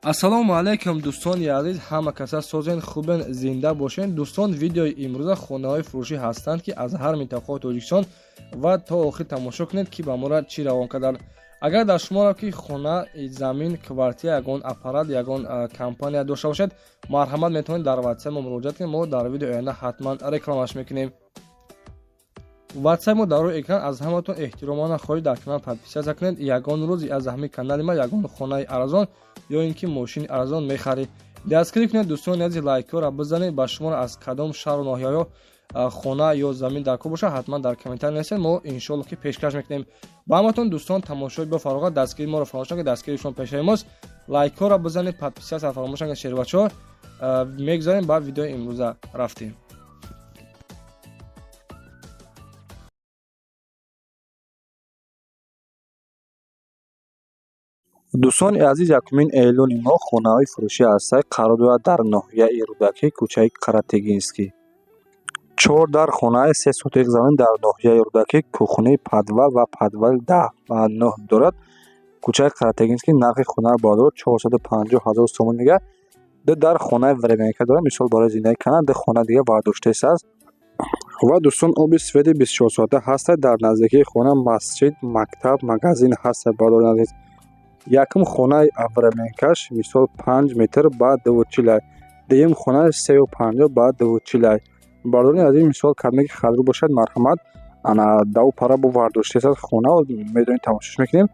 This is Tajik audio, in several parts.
Ассалому алайкум, дӯстони азиз, ҳама каса созен, хубен, зинда бошен. Дӯстон, видеои имрӯза хонаҳои фурӯшӣ ҳастанд, ки аз ҳар минтақаи Тоҷикистон ва то охир тамошо кунед, ки ба моро чӣ равон карданд. Агар дар шуморо ки хона, замин, квартира, ягон аппарат, ягон компания дошта бошед, марҳамат, метавонед дар ватсап мо муроҷиат кунед. Мо дар видеои оянда ҳатман рекламаш мекунем. Ватсап мо дар рӯи экран. Аз ҳаматон эҳтиромона хоҳиш, дар канал подписаться кунед. Ягон рӯз аз ҳамин канали ма ягон хонаи арзон ё ин ки мошини арзон мехаред. Дастгирӣ кунед, дӯстони азиз, лайкҳоро бизанед. Ба шуморо аз кадом шаҳру ноҳияҳо хона ё замин дар кор бошад, ҳатман дар комментарий нависед, мо иншоалло ки пешкаш мекунем ба ҳаматон. Дӯстон, тамошои бо фароғат, дастгирии моро фаромӯш накунед, дастгирии шумо пешаи мост. Лайкҳоро бизанед, подписаться фаромӯш накунед. Шербачаҳо, мегузарем ба видеои имрӯза, рафтем. Дӯстони азиз, якумин эълони мо хонаҳои фурӯшӣ ҳастад. Қарор дорад дар ноҳияи Рӯдакӣ, кӯчаи Қаратегинский. Чор дар хонаи, 3 сотих замин дар ноҳияи Рӯдакӣ, кухни, подвал ва подвали 10 ба 9 дорад. Кӯчаи Қаратегинский. Нархи хонаро бародаро 450 000 сомон мега. Ду дар хонаи временка дорад, мисол барои зиндагӣ кардан, ду хона дига бардоштааст аст. Ва дӯстон, оби свети 24 соата ҳастад. Дар наздикии хона масҷид, мактаб, магазин ҳастад. Бародарони азиз, якум хонаи временкаш мисол 5 метр ба 2,40, дуюм хона 3,50 ба 2,40. Бародарони азиз, мисол кадоме ки харидор бошад, марҳамат, ана даву пара бо бардоштааст хона, медонед, тамошош мекунем.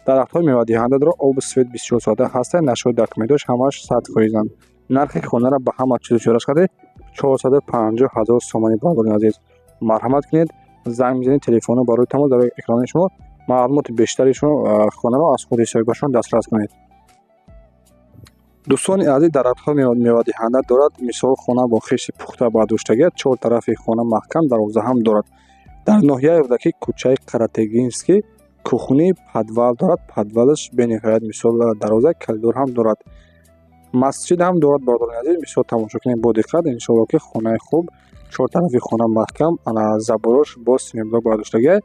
Дарахтҳои мевадиҳанда дорад, обу свет 24 соата ҳастад, нашои документош ҳамааш 100%-анд. Нархи хонаро ба ҳама чизу чорааш карда 450 000 сомонӣ. Бародарони азиз, марҳамат кунед, занг мезанед, телефонро барои тамос дар экрани шумо. Маълумоти бештари шумо хонаро аз худи соҳибашон дастрас кунед. Дӯстони азиз, дарахтҳои мевадиҳанда дорад. Мисол, хона бо хишти пухта бардоштагиа, чор тарафи хона маҳкам, дарвоза ҳам дорад. Дар ноҳияи Рӯдакӣ, кӯчаи Қаратегинский, кухни, подвал дорад. Подвалаш бениҳоят мисол дарвоза, коридор ҳам дорад, масҷид ҳам дорад. Бародарони азиз, мисол тамошо кунед бо диққат, иншоалло ки хонаи хуб, чор тарафи хона маҳкам, ана заборош бо семенблок бардоштагиа.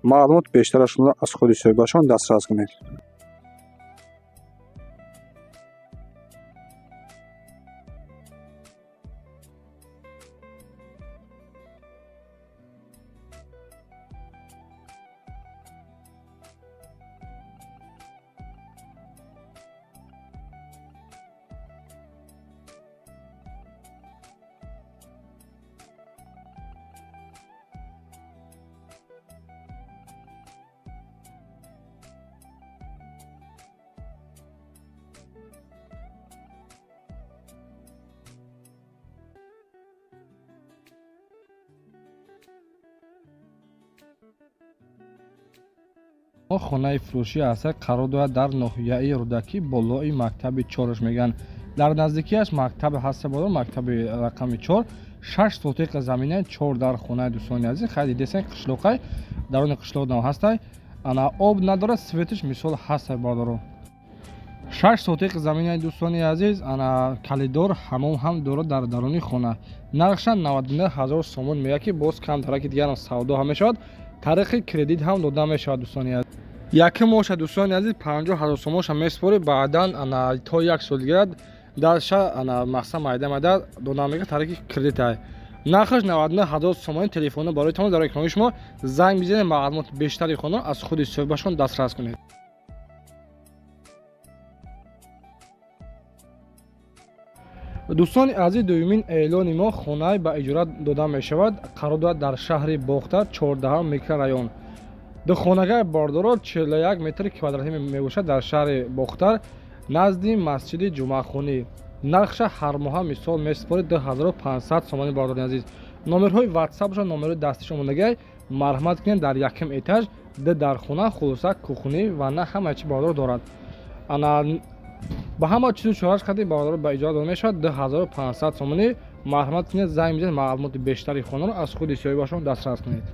Маълумот бештарашонро аз худи соҳибашон дастрас кунед. Хонаи фурӯшӣ ҳастад, қарор дорад дар ноҳияи Рӯдакӣ, болои мактаби чорш мегӯянд. Дар наздикиаш мактаб ҳаста боло, мактаби рақами 4. 6 сотиқа замина, чор дар хонаи. Дӯстони азиз, хай дидесен, қишлоқай, дарони қишлоқ нав ҳастай. Ана об надорад, светиш мисол ҳастай, бародаро. 6 сотиқ заминаи, дӯстони азиз, ана калидор, ҳамом ҳам дорад дар даруни хона. Нархша 99 000 сомон меяд, ки боз камтараки дигарам савдо ҳам мешавад, тариқи кредит ҳам дода мешавад. Дӯстони азиз, якум моша, дӯстони азиз, 50 000 сомонша месупорӣ, баъдан ана то як сол дигар дарша ана мақсад майда майда дода мегирад, тариқи кредитай. Нархаш 99 000 сомонӣ. Телефоно барои тамос дар экрани шумо, занг бизанед, маълумоти бештари хона аз худи соҳибашон дастрас кунед. Дӯстони азиз, дуюмин эълони мо хонаи ба иҷора дода мешавад, қарор дорад дар шаҳри Бохтар, 14-ам микрорайон. Духонагаи, бордоро, 41 метри квадратӣ мебошад, дар шаҳри Бохтар, назди масҷиди Ҷумъахонӣ. Нархша ҳар моҳа мисол месупоред 2500 сомонӣ. Бародари азиз, номерҳои ватсап боша, номерҳои дастиш омодагиай, марҳамат кунед. Дар якум этаж, ду дар хона, хулоса, кухни, ванна, ҳама чи бародор дорад. Ана ба ҳама чизу чораш қади, бародор, ба иҷора дода мешавад 2500 сомонӣ. Марҳамат кунед, занг бизанед, маълумоти бештари хонаро аз худи соҳибашон дастрас кунед.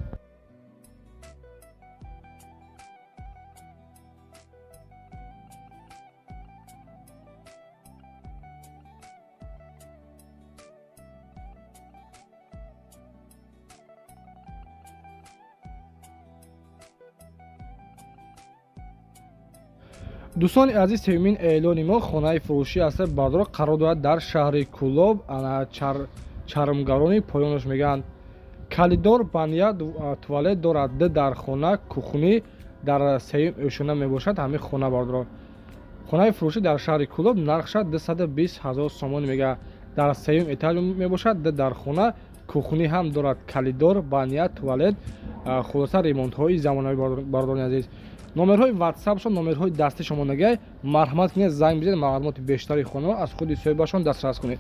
Дӯстони азиз, сеюмин эълони мо хонаи фурӯшӣ аст, бардоро қарор дорад дар шаҳри Кӯлоб, чармгарони поёнаш мегӯянд. Калидор, баня, туалет дорад, ду дар хона, кухни дар сеюм ошёна мебошад ҳамин хона бардоро. Хонаи фурӯшӣ дар шаҳри Кӯлоб, нархша 220 ҳазор сомон мегӯяд. Дар сеюм этаж мебошад, ду дар хона, кухни ҳам дорад, калидор, баня, туалет, хулоса ремонтҳои замонавӣ бардорони азиз. Номерҳои ватсапшон, номерҳои дасти шумо нагай, марҳамат кунед, занг бизанед, маълумоти бештари хонаро аз худи соҳибашон дастрас кунед.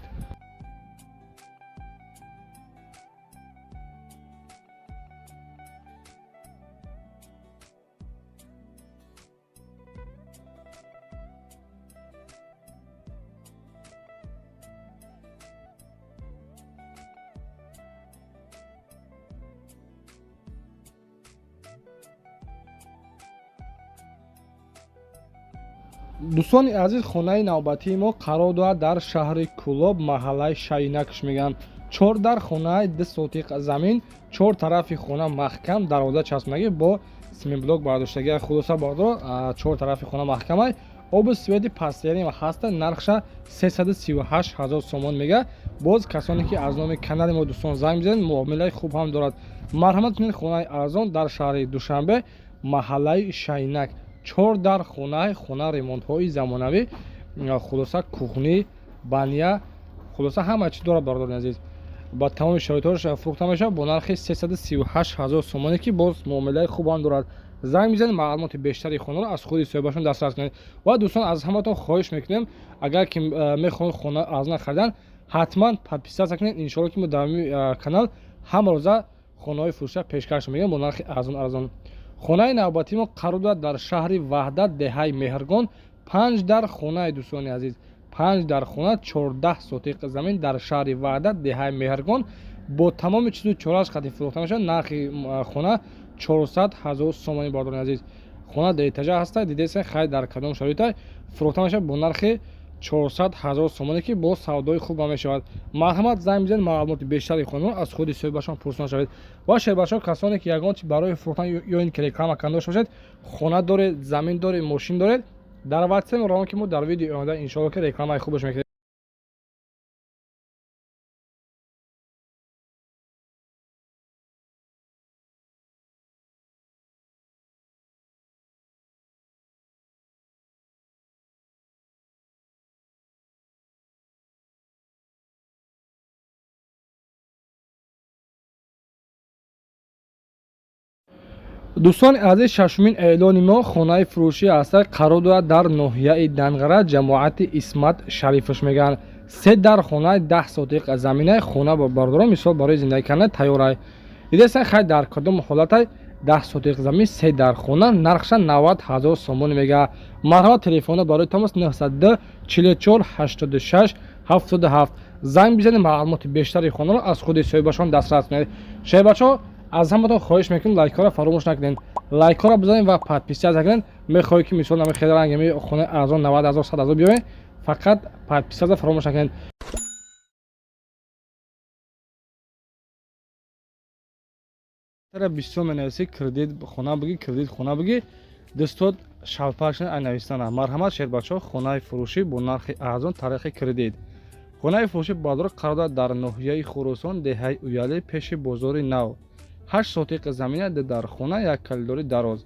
Дӯстони азиз, хонаи навбатии мо қарор дорад дар шаҳри Кӯлоб, маҳаллаи Шайнакш мегӯянд. Чор дар хонаи, ду сотиқ замин, чор тарафи хона маҳкам, дарвоза часпнагӣ бо симблок бардоштагӣ. Хулоса бардоро, чор тарафи хона маҳкамай, оби свети пастияни ҳаста, нархша 338 ҳазор сомон мега. Боз касоне ки аз номи канали мо дӯстон занг мезанед, муомилаи хуб ҳам дорад. Марҳамат кунед, хонаи арзон дар шаҳри Душанбе, маҳаллаи Шайнак, чор дар хонаи, хона ремонтҳои замонавӣ, хулоса кухни, баня, хулоса ҳама чиз дорад бародарони азиз. Ба тамоми шароитҳош фурӯхта мешавад бо нархи 338 ҳазор сомонӣ, ки боз муомилаи хуб ҳам дорад. Занг мизанед, маълумоти бештари хонаро аз худи соҳибашон дастрас кунед. Ва дӯстон, аз ҳаматон хоҳиш мекунем, агар ки мехоҳед хона арзон харидан, ҳатман подписаться кунед. Иншоалло ки мо дар канал ҳама рӯза хонаҳои фурӯша пешкаш мекунем бо нархи арзон арзон. Хонаи навбатии мо қарор дорад дар шаҳри Ваҳдат, деҳаи Меҳргон, панҷ дар хонаи, дӯстони азиз, панҷ дар хона, 14 сотиқ замин дар шаҳри Ваҳдат, деҳаи Меҳргон, бо тамоми чизу чораш қати фурӯхта мешавад. Нархи хона 400 ҳазор сомонӣ бародарони азиз. Хона дуэтажа ҳаста, дидеса хай дар кадом шароита фурӯхта мешавад бо нархи 400 ҳазор сомонӣ, ки бо савдои хуб ҳам мешавад. Марҳамат, занг бизанед, маълумоти бештари хонаро аз худи соҳибашон пурсон шавед. Ва шербачаҳо, касоне ки ягон чи барои фурӯхтан ё ин ки реклама кардан дошта бошед, хона доред, замин доред, мошин доред, дар ватсап равон, ки мо дар видеои оянда иншоалло ки рекламаи хубаш мекунем. Дӯстони азиз, шашумин эълони мо хонаи фурӯшӣ аст, қарор дорад дар ноҳияи Данғара, ҷамоати Исмат Шарифаш мегӯянд. Се дар хонаи, 10 сотиқ заминаи хона бардорон, мисол барои зиндагӣ кардан тайёрай. Дидесан хай дар кадом ҳолатай, 10 сотиқ замин, се дар хона, нархша 90 ҳазор сомонӣ мегӯяд. Марҳамат, телефона барои тамос 902 44 86 77, занг бизанед, маълумоти бештари хонаро аз худи соҳибашон дастрас кунед. Шербачаҳо, аз ҳаматон хоҳиш мекунем, лайкҳоро фаромӯш накунед, лайкҳоро бизанед ва подписаться кунед. Мехоҳед ки мисол нами хеле рангами хонаи арзон 90 ҳазор, 100 ҳазор биёред, фақат подписаться фаромӯш накунед. Бисёр менависӣ, кредит хона бигӣ, кредит хона бигӣ, дӯстот шалпашна ай нависана. Марҳамат, шербачаҳо, хонаи фурӯшӣ бо нархи арзон тариқи кредит. Хонаи фурӯшӣ бадро қарор дорад дар ноҳияи Хуросон, деҳаи Уялӣ, пеши бозори нав, ҳашт сотиқ замина, ду дар хона, як калидори дароз.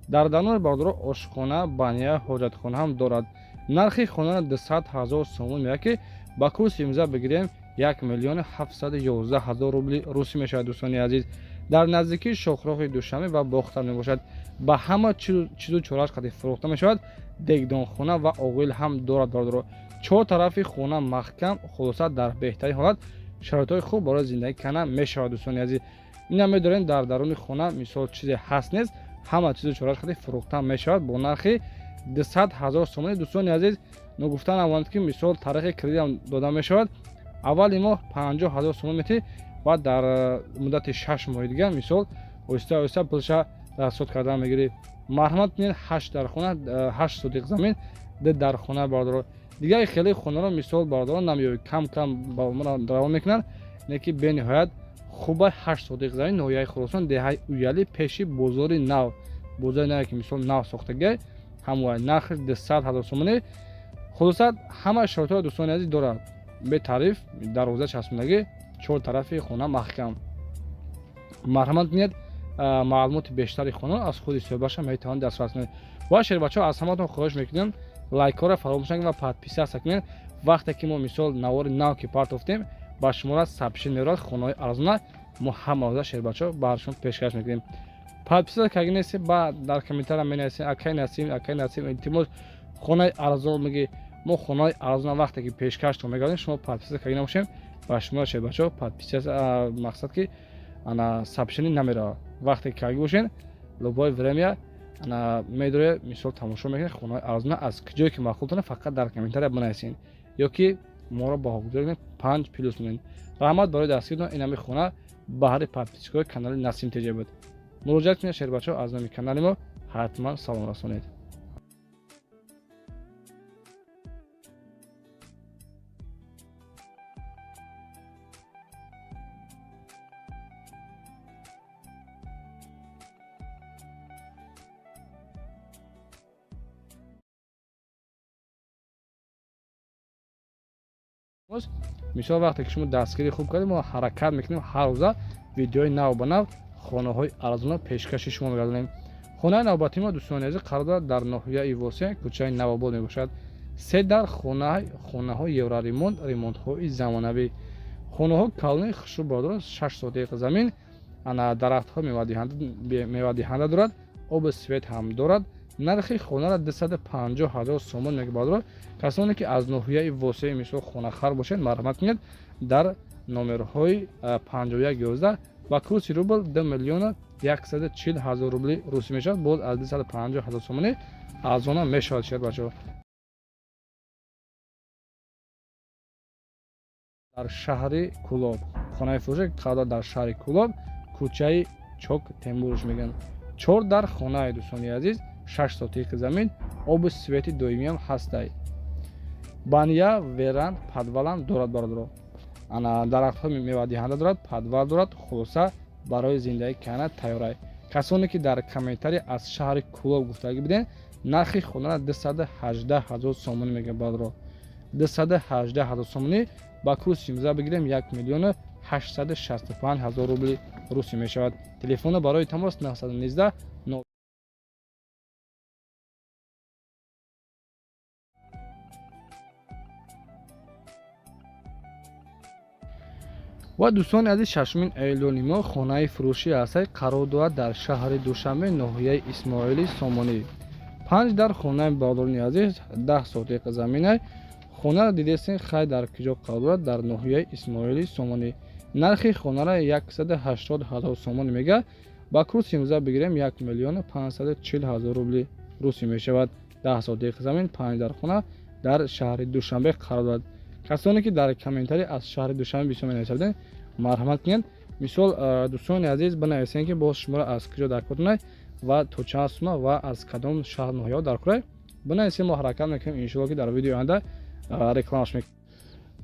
Дар даруни бардоро ошхона, баня, ҳоҷатхона ҳам дорад. Нархи хона 200 ҳазор сомон меяд, ки ба курси имрӯза бигирем 1 711 000 рубли русӣ мешавад. Дӯстони азиз, дар наздикии шохроҳи Душанбе ва Бохтар мебошад. Ба ҳама чизу чораш қати фурӯхта мешавад. Дегдонхона ва оғил ҳам дорад бардоро. Чор тарафи хона маҳкам, хулоса дар беҳтарин ҳолат, шароитҳои хуб барои зиндагӣ кардан мешавад. Дӯстони азиз, ина медорем, дар даруни хона мисол чизе ҳаст нест, ҳама чизу чораш қати фурӯхта мешавад бо нархи 200 ҳазор сомонӣ. Дӯстони азиз, ногуфта намонад, ки мисол тариқи кредитам дода мешавад. Аввали моҳ 50 ҳазор сомон метӣ, баъд дар муддати 6 моҳи дигар мисол оҳиста оҳиста пулша расход кардан мегирӣ. Марҳамат кунед, ҳашт дар хона, ҳашт сотиқ замин, ду дар хона бардоро. Дигари хеле хонаро мисол бардоро намеёбӣ, кам кам ба равон мекунанд, не ки бениҳоят хуба. Ҳашт сотиқ замин, ноҳияи Хуросон, деҳаи Уялӣ, пеши бозори нав, бозори наве ки мисол нав сохтагиай. Ҳамвай нархи 200 ҳазор сомонӣ. Хулоса ҳама шароитҳоро дӯстони азиз дорад. Бетариф дарвоза часпондагӣ, чор тарафи хона маҳкам. Марҳамат кунед, маълумоти бештари хона аз худи соҳибаша метавонед дастрас кунед. Ва шербачаҳо, аз ҳаматон хоҳиш мекунем, лайкҳоро фаромӯш накунед ва подписаться кунед. Вақте ки мо мисол навори нав ки партофтем, ба шуморо сообщение меравад хонаҳои арзона, мо ҳама шербачаҳо баршон пешкаш мекунем. Подписаться карда нестед, ба дар комментария менависед акай Насим, акай Насим, илтимос хонаи арзон меги. Мо хонаҳои арзона вақте ки пешкаштон мегардем, шумо подписаться карда набошем, ба шумо шербачаҳо подписаться мақсад ки ана сообщение намеравад. Вақте ки карда бошен, любое время ана медоред, мисол тамошо мекунед хонаҳои арзона аз куҷое ки маъқултона, фақат дар комментария бинависед ё ки моро баҳогузорӣ кунед, 5 плюс кунед. Раҳмат барои дастгиритон. Ин ҳами хона баҳри подписчикҳои канали Насим ТЖ буд. Муроҷиат кунед шербачаҳо, аз номи канали мо ҳатман салом расонед. Мисол вақте ки шумо дастгирии хуб кардед, мо ҳаракат мекунем ҳар рӯза видеои нав ба нав хонаҳои арзона пешкаши шумо мегардонем. Хонаи навбатии мо дӯстони азиз қарор дорад дар ноҳияи Восеъ, кӯчаи Навобод мебошад. Се дар хонаҳои евроремонт, ремонтҳои замонавӣ. Хонаҳо калони хушрӯ дорад, 6 сотиқ замин, ана дарахтҳо мевадиҳанда дорад, оби свет ҳам дорад. Нархи хонаро 250 ҳазор сомон мебардорад. Касоне ки аз ноҳияи Восеъ мисол хонахар бошед, марҳамат кунед дар номерҳои 51 11. Ба курси рубл 2 миллиона 140 ҳазор рубли русӣ мешавад, боз аз 250 ҳазор сомонӣ арзона мешавад шербачаҳо. Дар шаҳри Кӯлоб хонаи фурӯшӣ қарор дар шаҳри Кӯлоб, кӯчаи Чок Темурш мегӯянд. Чор дар хонаи дӯстони азиз, 6 сотиқи замин, оби свети доимиам ҳастай. Баня, веранд, подвалам дорад бародаро. Ана дарахтҳо мевадиҳанда дорад, подвал дорад. Хулоса барои зиндагӣ кардан тайёрай. Касоне ки дар комментария аз шаҳри Кӯлоб гуфтагӣ биден, нархи хонаро 218 ҳазор сомонӣ мегӯяд бародаро. 218 ҳазор сомонӣ ба курси имрӯза бигирем 1 миллиону 865 ҳазор рубли русӣ мешавад. Телефоно барои тамос 919. Ва дӯстони азиз, шашумин эълони мо хонаи фурӯшӣ ҳастад, қарор дорад дар шаҳри Душанбе, ноҳияи Исмоили Сомонӣ. Панҷ дар хонаи бародарони азиз, 10 сотиқ заминай. Хонаро дидестен хай дар куҷо қарор дорад? Дар ноҳияи Исмоили Сомонӣ. Нархи хонаро 180 ҳазор сомонӣ мегӯяд. Ба курси имрӯза бигирем 1 миллиону 540 ҳазор рубли русӣ мешавад. 10 сотиқ замин, панҷ дар хона дар шаҳри Душанбе қарор дорад. Касоне ки дар комментарий аз шаҳри Душанбе бисёр менависабудед, марҳамат кунед. Мисол дӯстони азиз бинависед, ки боз шуморо аз куҷо дар кор ва то чанд сума ва аз кадом шаҳр ноҳияҳо дар кор бинависед. Мо ҳаракат мекунем иншоалло ки дар видеои оянда рекламаш мекунем.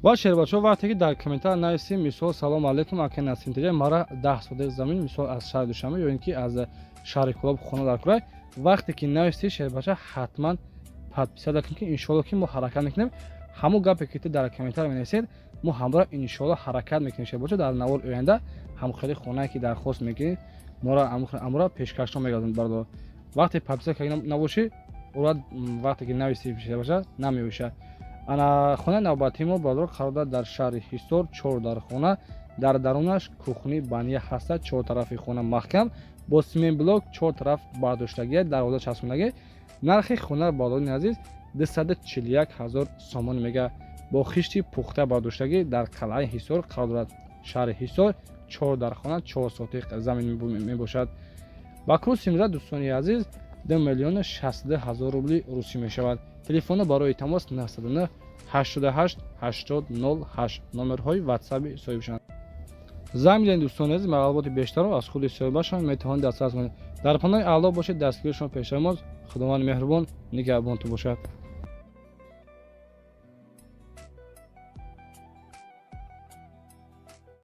Ва шербачаҳо, вақте ки дар комментария нависем, мисол салому алайкум ака Насим ТЖ, мара 10 сотиқ замин мисол аз шаҳри Душанбе ё ин ки аз шаҳри Кӯлоб хона дар кор, вақте ки нависед шербача, ҳатман подписаться кунед, ки иншоалло ки мо ҳаракат мекунем ҳамон гапе ки ту дар комментария менависед, мо ҳамроҳ иншоалло ҳаракат мекунем шербача дар навори оянда ҳамхели хонае ки дархост мекунед, моро амро пешкашро мегардонем бародар. Вақте подписаться карда набошӣ, ура вақте ки нависӣ шербача намеоша. Ана хонаи навбатии мо бародар қарор дорад дар шаҳри Ҳисор, чор дар хона, дар дарунаш кухни, баня ҳастад, чор тарафи хона маҳкам бо цемент блок, чор тараф бардоштагӣ, дарвоза часпондагӣ. Нархи хона бародарони азиз 241 ҳазор сомон мега. Бо хишти пухта бардоштагӣ дар қалъаи Ҳисор қарор дорад. Шаҳри Ҳисор, чор дар хона, 4 сотиқ замин мебошад. Ба курси имрӯза дӯстони азиз 2 миллиону 62 ҳазор рубли русӣ мешавад. Телефоно барои тамос 909 88 80 08 номерҳои ватсаби соҳибшанд. Занг мезанед дӯстони азиз, маълумоти бештарро аз худи соҳибашон метавонед дастрас кунед. Дар паноҳи Аллоҳ бошед, дастгири шумо пешаи мост. Худованди меҳрубон нигаҳбонтон бошад.